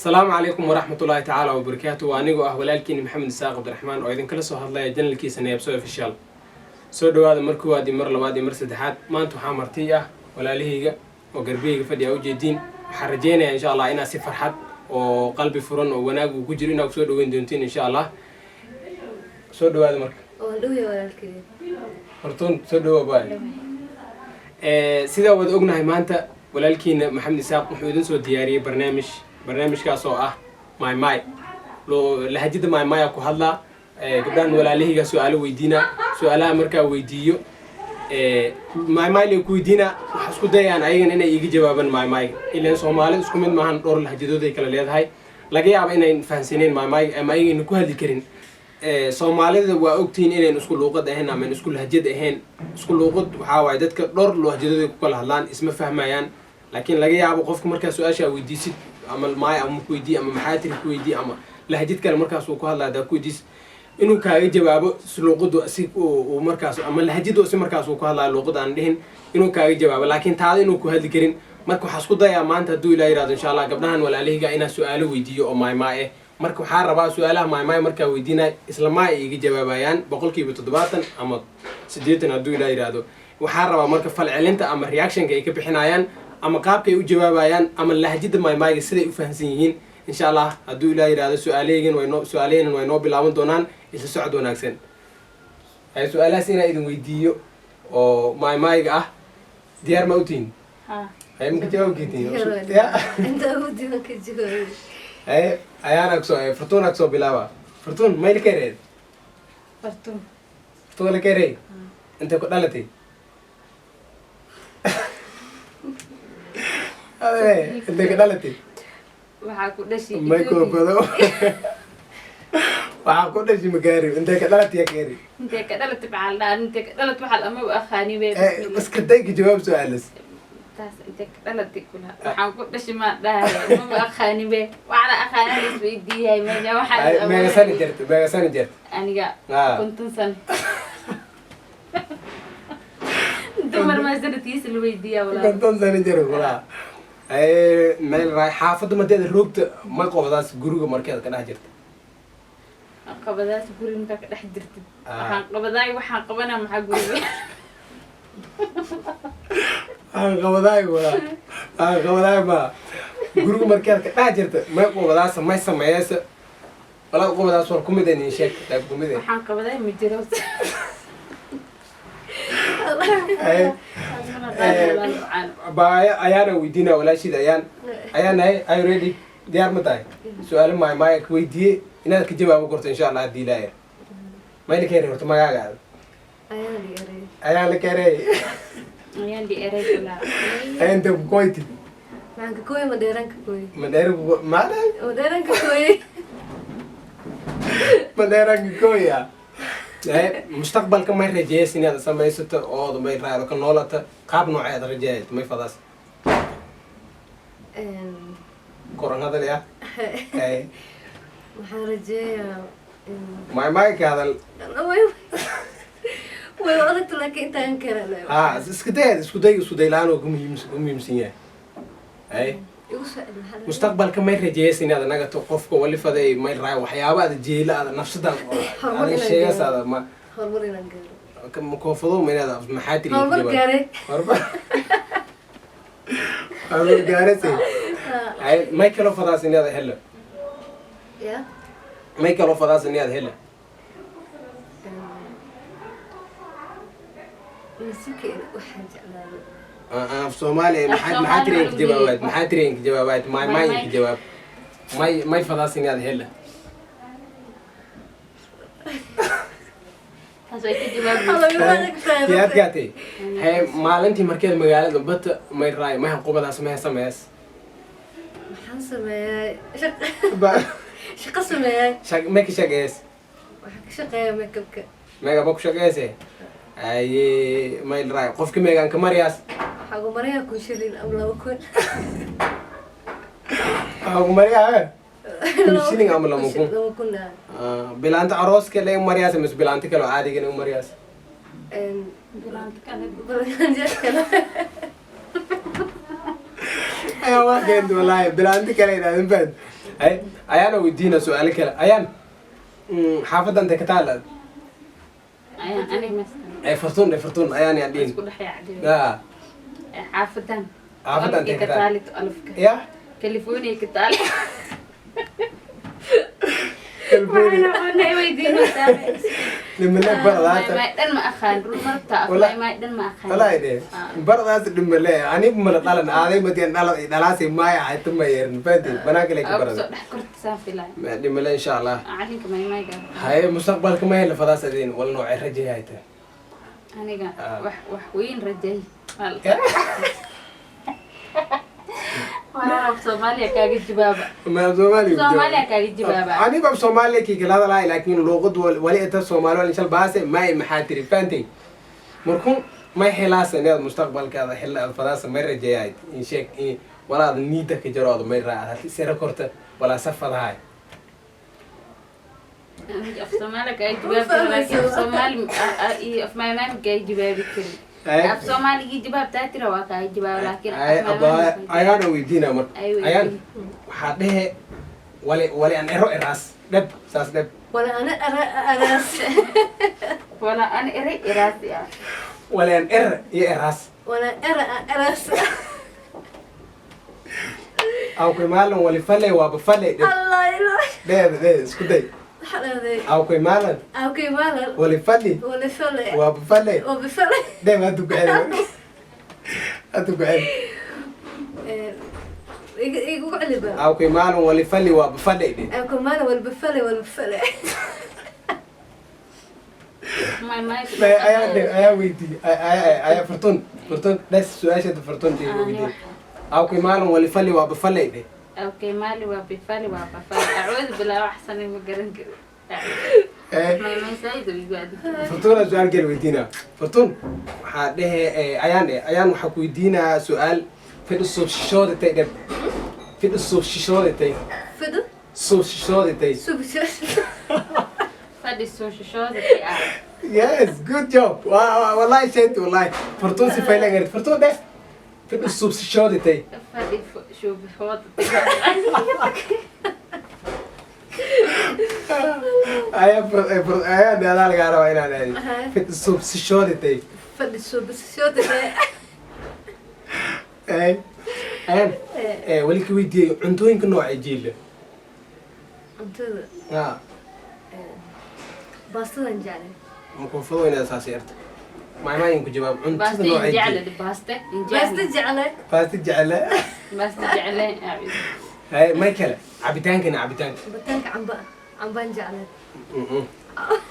Asalaamu calaykum waraxmatullaahi tacaala wabarakaatu. Waa anigoo ah walaalkiina Maxamed Isaaq Cabdiraxmaan oo idinkala soo hadlaya channelkiisa Neebso Official. Soo dhawaada mar koowaad iyo mar labaad iyo mar saddexaad. Maanta waxaa marti ah walaalahayga oo garbihayga fadhiya ujeediin. Waxaan rajeynayaa, insha Allah, inaad si farxad oo qalbi furan oo wanaag uu ku jiro inaad kusoo dhaweyn doontiin, insha Allah. Soo dhawaada marka. Waan dhowya, walaalkay. Hortuun, soo dhawa baay. Sidaa wada ognahay, maanta walaalkiina Maxamed Isaaq wuxuu idin soo diyaariyey barnaamij, barnaamijkaas oo ah my my lahajada my maya ku hadlaa. Gabdhahan walaalahayga su-aalo weydiina. Su-aalaha markaa weydiiyo my my la ku weydiina, waxaa isku dayayaan ayagan inay iiga jawaabaan my my. Ilaan Soomaalida isku mid maahan, dhowr lahajadood ay kala leedahay. Laga yaabo inayn fahansaneyn my my ama ayagayna ku hadli karin. Soomaalida waa ogtihiin inayn isku luuqad ahayn ama isku lahjad ahayn. Isku luuqad waxaa waaye dadka dhowr lahjadood ay ku kala hadlaan, isma fahmayaan. Laakiin laga yaabo qofka markaa su-aasha weydiisid, ama maay ama ku weydiiy ama maxaa tiri ku weydiiy ama lahjad kale markaas uu ku hadlaya hadaa ku weydiis, inuu kaaga jawaabo si luuqadu si uu markaas ama lahjadu si markaas uu ku hadlayo, luuqad aan dhihin, inuu kaaga jawaabo, laakiin taada inuu ku hadli karin. Marka waxaa isku dayaa maanta, hadduu Ilaa yirahdo, insha Allah, gabdhahan walaalahayga inaan su-aalo weydiiyo oo maaymaay eh. Marka waxaa rabaa su-aalaha maaymaay markaa weydiinaya isla maay ay iga jawaabayaan 70% ama 80, hadduu Ilaa yiraahdo. Waxaa rabaa marka falcelinta ama reactionka ay ka bixinayaan ama qaabka ay u jawaabayaan ama lahjada maaymaayga siday u fahamsan yihiin, insha Allah, hadduu Ilaa yiraahdo. Su-aalahaygan waynoo su-aalahaynan way noo bilaaban doonaan. Isla socod wanaagsan. Ay su-aalahaas inaa idin weydiiyo oo maaymaayga ah, diyaar ma utihin? Ay maka jawaab keetiin? Inta awoodii waan ka jawaabay. Ay ayaana kusoo Furtuuna kusoo bilaaba. Furtuun, mayla kereed? Fartuun. Furtuun la kerey, intay ku dhalatay? Ade, intay ku dhalatay? Waxaa ku dhashay May koobado, waxaa ku dhashay magaari, intay ka dhalatay keeri? Intee ka dhalatay maxaa la dhahaa? Intee ka dhalatay waxaa amaba aqaani be. Iska day ka jawaab su-aalas. Taas intee ka dhalatay kula waxaan ku dhashay maa dhahay, maba aqaani be. Waxaana aqaani la isweydiiyahay meesha waxaa. Meega sani jirta? Meega sani jirta? Aniga? Ah. 50 sano. Dumar maa sanadkiisa la weydiiyaa, walaa? 50 sano jira kulaa. Meel raay xaafadda madeeda roogta ma qofdaas guriga markeed ka dhex jirta? Qabadaas guri markaa ka dhex jirtid? Ah. Waxaan qabadaay, waxaan qabanaa maxaa guriga? Waxaan qabadaay walaa, waxaan qabadaay ma guriga markeed ka dhex jirta may qobadaas, may sameeyeysa walaa? Qobadaas war kumid in sheeg, qayb kumid. Waxaan qabadaay ma jiro. Baaya ayaana weydiinaya walaashiida ayaan. Ayaan hay, are you ready? Diyaar ma tahay? Su-aalo maay maaya ka weydiiye inaad ka jawaabo korto, insha Allah, haddii Ilaah mayla keeni. Horta magaaga? Ayaan dhigaray. Ayaan la keenay. Ayaan di erey kulaa. Inta kukoyti? Maxaan ka kooyay? Madheeraan ka kooyay. Madheera maada? Madheeraan ka kooyay. Madheeraan kakoya. Mustaqbalka may rajeeyas inaad samaysato ood may raado ka noolata? Qaab nooceed rajeeyad may fadaas? Koran hadal ya. Waxaan rajeeyaa may may ka hadal. Way adagta, laakiin intaan karan. Ha, iska day, isku day, isku day laan oo ku muhiimsan yahay ay. Igu soo celi, maxaa la- Mustaqbalka may rajeeyas inaad nagato qofka wali faday, may raay waxyaaba aad jeela aad nafsadan Horumar adiga inaan sheegas gaaro. aad ma Horumar inaan gaaro. Ma koofado ma inaad maxaa tiri? Horumar gaaray. Horumar gaarasay. Ay may kaloo fadaas inaad helo? Ya. May kaloo fadaas inaad helo? Nasiibka waxaan jeclaado. Af Soomaaliya maxaa maxaa tiri inka jawaabaad? Maxaa tiri inka jawaabaad? May may inka jawaab, may may fadaas inaad helo? Taas way ka jawaabi. Kiyaad gaatay hee maalintii markeed magaalada bata, may raay may qubadaas may sameeyas? Maxaan sameeyay? Shaqo sameeyay. May ka shaqeeyas? Waxaan ka shaqeeyaa makeupka. Meega ba ku shaqeeyase? Aye, may raay qofka meegaan ka mariyaas? Waxaa ugu marayaa 1000 shilin ama 2000. Waxaa ku mariyaa 1000 shilin ama 2000? 2000 ah. Bilaanta arooska le mariyaas mise bilaanta kale oo caadiga le mariyaas? Bilaanta kale. Bilaanta kale. Ayaa waa keenta, wallaahi, bilaanti kale idhahdin fahad. Ay, ayaana weydiina su-aalo kale. Ayaan, xaafadda intay ka taala? Ayaan aniga mastan. Ay, Fartuun dhe, Fartuun, ayaan yaan dhihin. Isku dhex yaacday. Ah. Xaafadan. Xaafaddan intay ka ka taal? Taali alifka. Ya. California ka taali. California. Waxaan weydiinaysaa. Dhimale baradaasa. Maay dhan ma aqaan, run marta. Wala- Maay dhan ma aqaan. Walaahi dhe baradaas dhimale ani mala dhalan aaday madiyan dhala dhalaasay maaya ayta ma yeerin fahanti banaanka le ka Soo barada. dhex korta saan filay. Dhimale, insha Allah. Calinka maymayga. Haye, mustaqbalka ma hela fadaas adin wala noocay rajay hayta? Aniga Ah. wax weyn rajay. Walaal, Soomaaliya kaaga jawaaba. Ma Soomaaliya? Soomaaliya kaaga jawaaba. Aniga af Soomaaliya kii kala hadlaay, laakiin luuqad wali inta Soomaali wali shal baase may maxaa tiri fahanti markuu may helaasa inaad mustaqbalkaada xilla aad fadaasa may rajayahay in sheeg in walaad niida ka jarooda may raacda sira korta walaa safadahay. Aniga af Soomaaliya kaaga jawaabi karo, laakiin af Soomaali iyo af maaymaay kaaga jawaabi karin. Af Soomaaligii jawaabtaa tira waa kaaga jawaaba, laakiin af ay maaymaay abaa ma kaaga ayaana weydiina marka. Ay, weydiin. Ayaan waxaa dhehe wali wali an ero eraas dheb saas dheb. Wala ana araas. Wala ana eray iraasi ah. Wali an er iyo eraas. Wala era araas. Awkay maalin wali fale waaba fale dheb. Allah ilah. Dheed dheed, isku day. Waxaa dhahday? Awkay maalin. Awkay maalin. Wali fali. Wala fale. Waaba fale. Waba fale. Dheb, haddu ku celi, haddu ku celi. Igu celiba. Awkay maalin wali fali waaba fale dheh. Awkay maalin walba fale walba fale. Maaymaay. Ayaa dhe, ayaa weydiiye, ayaa Fartun, Fartun dhes su-aasheeda, Fartun dheh, weydiiye. Awkay maalin wali fali waaba fale dheh. Okay, maali waa bifali waa bafali. Acuudu bilaa wax sanin ma garan karo. Maaymaay saaid u igu adag. Fartuuna su-aal gel weydiinaa. Fartuun waxaa dhehe, ayaan dhe, ayaan waxaa ku weydiinaa su-aal. Fidhi suubshishooditay dheb, fidhi suubshishooditay. Fido. Suubshishooditay. Subsho. Fadhi soo shishooda ah. Yes, good job. Wallahi sheenti, wallahi Fartuun si faylan garid. Fartuun dheh, fidhi suubshishooditay. Fadhi shubihooda. Ayaa ayaa dhe, adaa lagaa rabaa inaan aadi. Fidhi suubshishooditay. Fadhi subshoda. Ay, ayaan weli ka weydiiyey cuntooyinka nooca jiila. Cuntada? Ah. Baastadan jeclay. Makuufado inaad saas yeerto maymaayin ku jawaab cuntada. Baaste Nooca injecle jiila. Baaste Baasta injecle. jeclay. Baasti jecla. Baaste jecle. Hay, may kale, cabitaankana, cabitaanka. Cabitaanka camba, cambaan jeclay.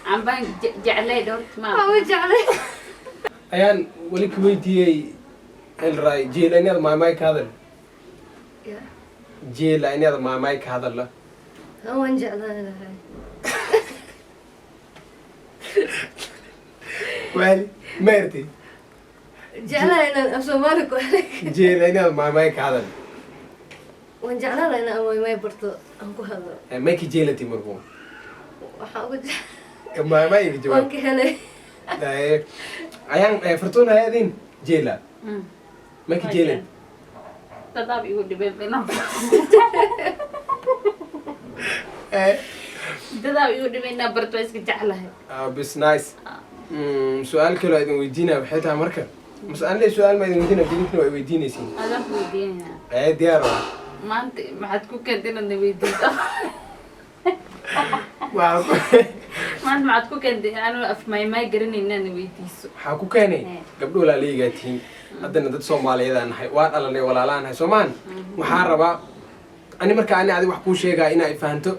Cambaan jeclay dhowrt ma. Camba jeclay. Ayaan weli ka weydiiyey elray jiila inaad maamaay ka hadal. Ya. Jiila inaad maamaay ka hadalla. Waan jeclaan lahay. Wali maerti. Jeclaan inaan af Soomaali ku hadlo. Jiila inaad maamaay ka hadal. Waan jeclaan lahaa inaan maymay barto, aan ku hadlo. May ka jeelati markuu? Waxaan uga jeclay. Maamaay ka waan jawaab. Ka helay. Ayaan Fartuun hayadin jeela may ka jeelati? Dadaab igu dhibeen inaan dadaab igu dhibeen inaan barto, waa iska jeclahay. Bis nice. Su-aal kaloo idin weydiinaya waxay tahay marka mase aan le su-aal ma idin weydiinaya, idinkana waa weydiinaysiin. Adaan ku weydiinaya. Ee, diyaar waa. Maanta maxaad ku keentay inaad na weydiiso? Waxaa ku Maanta maxaad ku keentay anu af maymay garanayn inaad na weydiiso? Waxaa ku keenay gabdho walaalaygaa tihiin, haddana dad Soomaaliyeed aan nahay, waa dhalanay, walaalaan nahay soomaan. Waxaa rabaa ani marka ani adig wax kuu sheegaa inaa ifahanto,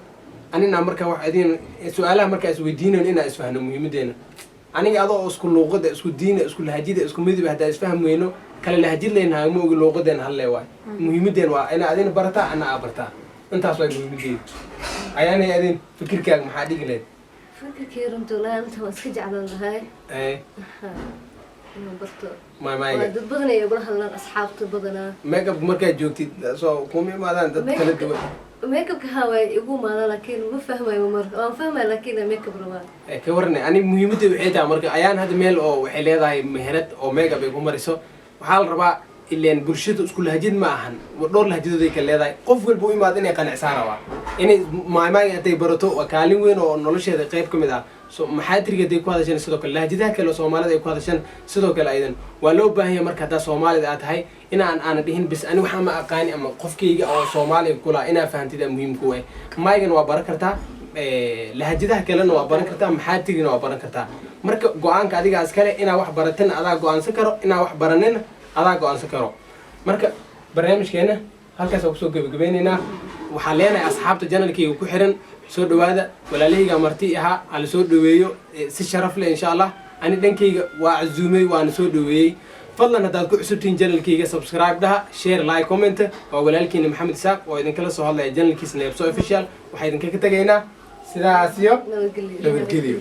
anina marka wax idin su-aalaha markaa isweydiinayn inaa isfahno. Muhiimadeena aniga adoo isku luuqada, isku diina, isku lahajida, isku midib, haddaa isfaham weyno, kala lahajid leynahay, ma ogi luuqadeena halle waay. Muhiimadeena waa ina adina barataa, ana aa bartaa, intaas waay muhiimadeeda. Ayaanay adin fikirkaaga maxaa dhigi lahayd? Fikirkii runta walahi inta waan iska jeclaan lahay. Inaan barto. Mamayga. Waa dad badan ay igula hadlaan, asxaabta badanaa. Makeup markaad joogtid soo kuma imaadaan dad kala duwan? Makeupka haa, waa igu imaadaan, laakiin ma fahmayo mar. Waan fahmaya, laakiin makeup rabaa. Ka warnay ani muhiimadda waxay tahay marka ayaan hadda meel oo waxay leedahay meherad oo makeup ay ku mariso. Waxaa la rabaa ileen bulshadu isku lahjid ma ahan, dhowr lahjadood ay kala leedahay, qof walba u imaado inay qanacsaa rabaa. Inay maaymaayga hadday barato waa kaalin weyn oo nolosheeda qayb ka mid ah. So maxaatriga hadday ku hadashan, sidoo kale lahjadaha kale oo Soomaalida ay ku hadashan sidoo kale aydan waa loo baahan yahay. Marka haddaa Soomaalida aad tahay, inaan aana dhihin bis ani waxaa ma aqaani ama qofkayga oo Soomaaliga kula, inaa fahantid aa muhiim ku ah. Maaygan waa baran kartaa, lahjadaha kalena waa baran kartaa, maxaatrigana waa baran kartaa. Marka go-aanka adigaa iskale. Inaa wax baratana adaa go-aansan karo, inaa wax baranina adaa go-aansan karo. Marka barnaamijkeena halkaas aan kusoo gebagabeyneynaa. Waxaan leenahay asxaabta channelkayga ku xiran, soo dhawaada. Walaalahayga marti ahaa ala soo dhaweeyo si sharaf leh, insha Allah. Ani dhankayga waa casuumay, waana soo dhaweeyey. Fadlan haddaad ku cusubtihiin channelkayga, subscribe dhaha, share, like, comment. Waa walaalkiina Maxamed Isaaq oo idinkala soo hadlaya channelkiisa Neebso Official. Waxaa idinkaga tegaynaa sidaas iyo Nabadgelyo. Nabadgelyo.